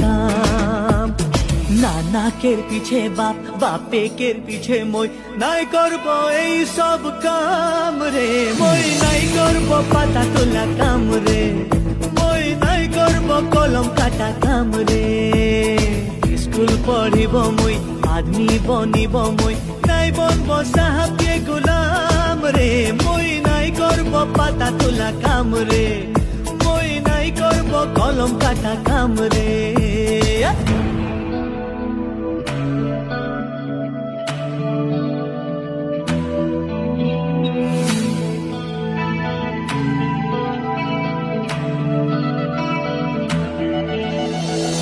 কাম। নানাকের পিছে বাপ, বাপেকের পিছে মই, নাই করব এই সব কাম রে। মই নাই করব পাতা তোলা কাম রে, মই নাই করব কলম কাটা কাম রে। স্কুল পড়িব মই, আদমি বনিব মই, নাই বনব সাহাবকে গোলাম রে। মই নাই করব পাতা তোলা কাম রে, মই নাই করব কলম কাটা কাম রে।